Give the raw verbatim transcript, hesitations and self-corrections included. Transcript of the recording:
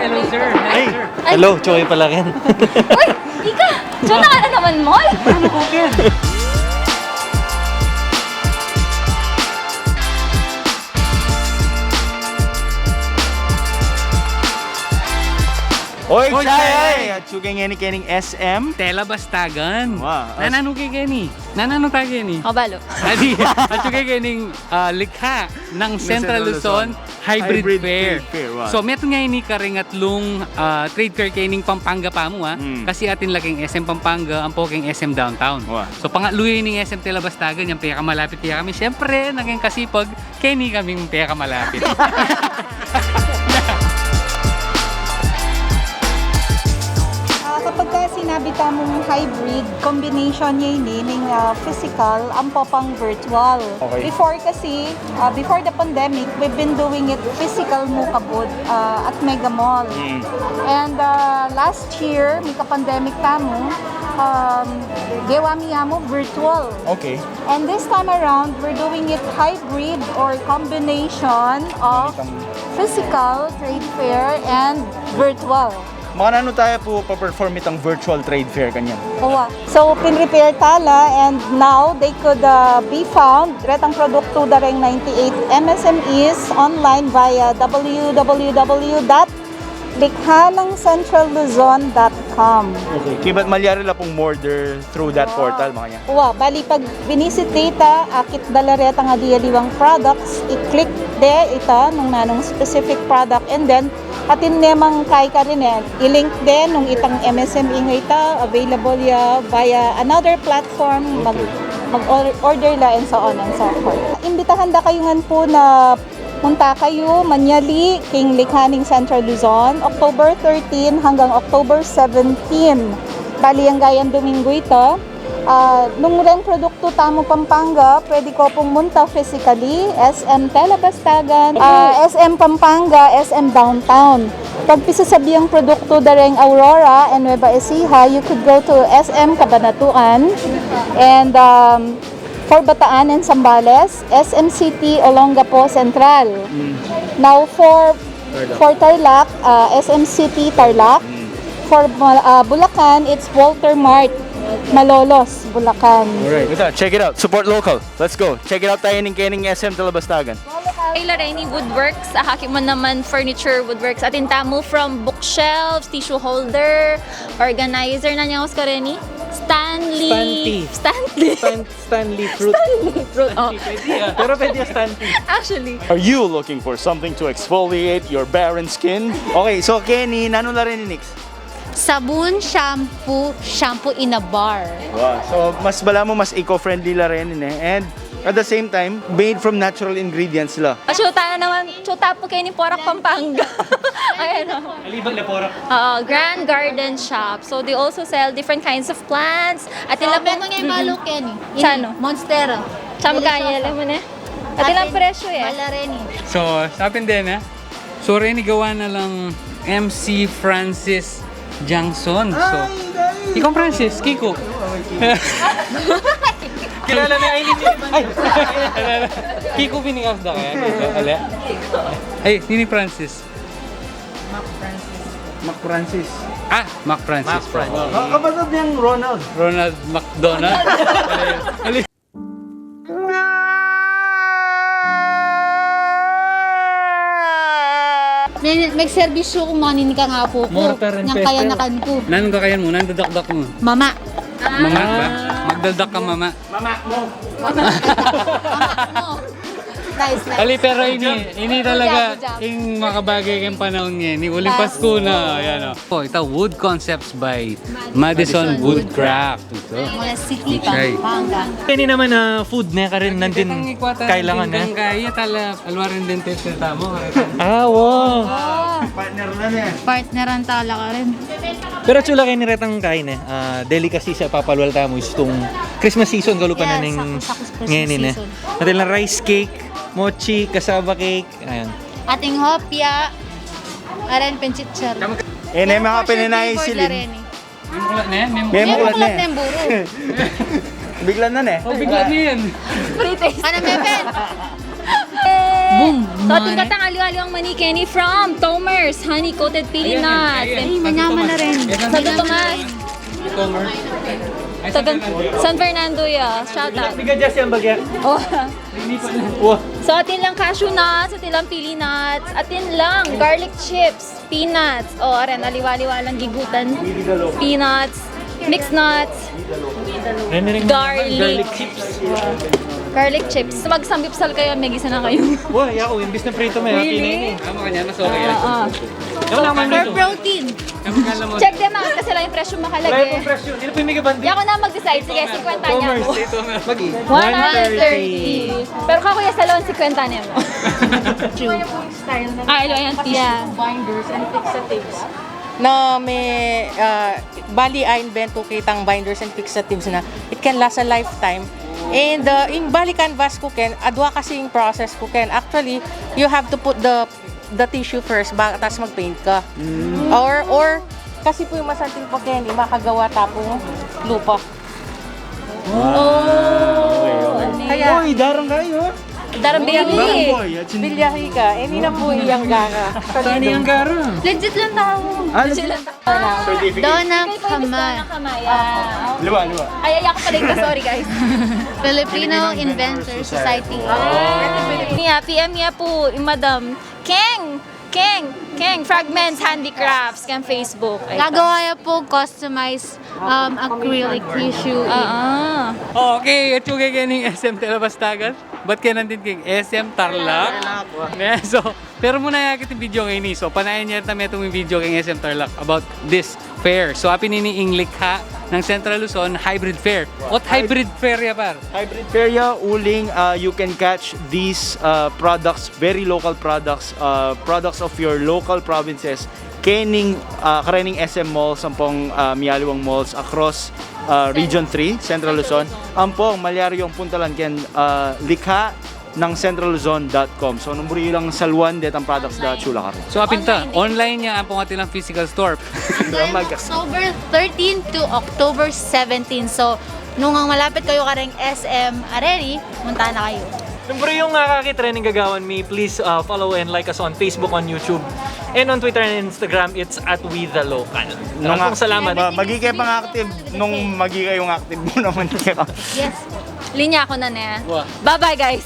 Hello, sir. Hey! Hello, Choi pala, Ken. Uy! Ika! Diyan na ka na naman, Mol! Ano ko, Ken? Oy, Oy, Chay! Chay! Atsu ke ngeni keni king S M Tela Bastagan. Wow. Nananu ke keni? Nananu ta keni? O, balo. Adi, atsu ke kening, ah, likha ng Central Luzon Hybrid Fair. Hybrid Fair, wow. So, metung ngeni kareng atlung, ah, trade fair kening Pampanga pa mu, ah. Mm. Kasi atin la keng S M Pampanga, ampo keng S M Downtown. Wow. So, pangatlu ini ning S M Tela Bastagan, yang pekamalapit kekami. Siyempre, naging kasipag, keni kaming pekamalapit. Ah, kapag ka sinabi tamung hybrid, combination niya ini ning, ah, physical ampo pang virtual. Okay. Before kasi, ah, before the pandemic, we've been doing it physical mu kabud, ah, at Mega Mall. Mm. And, ah, last year, mika-pandemic tamu, um, gewa mi ya mu virtual. Okay. And this time around, we're doing it hybrid or combination of physical trade fair and virtual. Makananu taya pu pa-perform itang virtual trade fair kanyan? Owa. So, pin-repair ta la, and now they could, uh, be found, retang produktu da reng ninety-eight M S M Es, online via W W W dot likha ng central luzon dot com. Okay. Kabat malyari la pung order through that portal, makanyan? Wa, bali pag binisit da ita, akit da la retang aliwang products, i-click de ita nung nanung specific product, and then atin ne mang kai karin e, i-link de nung itang M S M E nga ita, available ya via another platform, mag-, mag-or-, order la, and so on and so forth. Imbitahan da kayu ngan pu na munta kayu manyali king likha ning Central Luzon, October thirteen hanggang October seventeen. Bali, angga yang Domingo ita. Ah, nung reng produktu tamu Pampanga, pwede ko pung munta physically, S M Tela Bastagan, ah, S M Pampanga, S M Downtown. Pag pisasabi yang produktu da reng Aurora and Nueva Ecija, you could go to S M Cabanatuan and, um, for Bataan and Zambales, S M City, Olongapo Central. Mm. Now, for, Tarlac. For Tarlac, ah, S M City, Tarlac. Mm. For Ma-, ah, Bulacan, it's Walter Mart, Malolos, Bulacan. Alright. Check it out. Support local. Let's go. Check it out tayo ning kening S M Tela Bastagan. Kay la reni Woodworks, akakit mu naman furniture woodworks. Atin tamu from bookshelves, tissue holder, organizer, nanu yang aus kareni? Stanley. Stanley. Stanley. Stan-, Stanley fruit. Stanley fruit, oh. Stanley, pwede yan. Pero pwede yung Stanley. Actually. Are you looking for something to exfoliate your barren skin? Okay, so keni, nanu la reni, Nix? Sabon, shampoo, shampoo in a bar. Wow. So, mas balamu, mas eco-friendly la reni, ne? And at the same time, made from natural ingredients la. Atsu ta naman, atsu ta pu keni Porac, Pampanga. Ayan, oh. Alibat la Porac. Oo, Grand Garden Shop. So, they also sell different kinds of plants. At ila pong, metung yang balu keni. Sa anu? Monstera. Deliciosa. Atin lang presyo e. Mala reni. So, sa atin din e. So, reni gawa na lang M C Francis Jangson. So, ikaw, Francis, Kiko. Kilala na, ay, hindi. Ay! Kiko, binikas na kaya? Dito, ali. Ay, nini Francis? Mac Francis. Ah, Mac Francis. Mac Francis. Ah, kapatid niyang Ronald. Ronald McDonald. Ali. May, may serbisyo ku, manin kang apu ku. Mortar and pestle. Nanu kakayan mu? Nanu dadakdak mu? Mama. Mama ba? Magdaldak ka, mama. Mama mu. Mama mu. Nice, nice. Ali, pero ini, ini talaga, good job, good job, ing makabagay keng panaun ngeni. Uling Pasko na, ayan o. Oh, ita, Wood Concepts by Madison Woodcraft. Ito. Mula City, Pampanga. Ini naman, ah, food ne karin, nandin kailangan ne. Kaya tala, alwarin din tete tamo. Ah, wow. Partner na ne. Partneran tala karin. Pero atsu la keni retang kain e. Ah, delicacy sa papalwal tamu itung Christmas season, kalupa na ning ngeni ne. Atin lang rice cake, mochi, cassava cake, ayan. Atin hopia, aren pinchichar. E ne, mga pininay silin. Memuklat ne, memuklat ne. Memuklat ne, buru. Bigla na ne. Oh, bigla na yan. Pretest. Ano, Mepen? So, atin katang aliwa-aliwang mani keni from Tomers, honey coated pili nuts. Ay, manyaman na rin. Santo Tomas. Santo, San Fernando ya. Shout out. Biga Jess yang bagya. Oh. So, atin lang cashew nuts, atin lang pili nuts, atin lang garlic chips, peanuts. O, aran, aliwa-aliwa lang gigutan. Peanuts, mixed nuts, garlic. Garlic chips. Magsambipsal kayu, magisa na kayu. Wa, yaku, imbis na prito, may pinini. Tama ka niya, mas okay yan. Oo. Yaku na, man For dito. Protein. Check them out kasi lang yung presyo makalaga. Wala yung presyo. Sino po yung may kabandi? Yaku na mag-decide. Sige, singkwenta niya. Commerce. Mag-i. One thirty. Pero kakuya sa loan, singkwenta niya mo. True. Ay, lo, ayan, tissue. Binders and fixatives. Na may, ah, bali, a-invento kitang binders and fixatives na it can last a lifetime. And, ah, ing bali canvas ku ken, adwa kasi ing process ku ken. Actually, you have to put the the tissue first, ba, tas mag-paint ka. Or, or, kasi pu yung masanting pa ken, makagawa tapung lupa. Oh, okay, okay. Kaya, Uy, darang kayu, ha? Darang baby. Darang boy, at sin- Bilyahi ka, e, ini na pu iyang gara. Saan iyang gara? Legit lang tau. Ah, legit. Dona Kamay. Luwa, luwa. Ay, ay, ako pala ito. Sorry, guys. Filipino Inventor Society. Niya, P M niya po, yung madam. Keng! Keng! Keng! Fragments Handicrafts, keng Facebook. Ay, gagawa niya po customize, um, acrylic tissue. Ah. Okay, at yung kaya ning S M Talabastagan. Ba't kaya nandito keng S M Tarlac? Tarlac. Ne, so, pero muna ya kit video ngeni. So, panayan niya kami itong video keng S M Tarlac about this fair. So, apin ini ing likha ng Central Luzon Hybrid Fair. What hybrid fair ya, par? Hybrid fair ya, uling, uh, you can catch these, uh, products, very local products, uh, products of your local provinces, kening, uh, karening S M malls, ampong, uh, miyaliwang malls across, uh, Region three, Central Luzon. Ampong malyari yung puntalan ken, uh, likha ng central luzon dot com. So, nung buri lang saluan detang products da chula karin. So, apin ta, online ya, ampong atin lang physical store. Online, October thirteen to October seventeen. So, nung ang malapit kayu kareng S M areni, munta na kayu. Nung buri yung, ah, kaki training gagawan mi, please, ah, follow and like us on Facebook, on YouTube, and on Twitter and Instagram. It's at We The Local. Nung salamat. Magi kayu pang active, nung magi kayung active mu naman kaya. Yes. Linya ko na ne. Bye-bye, guys.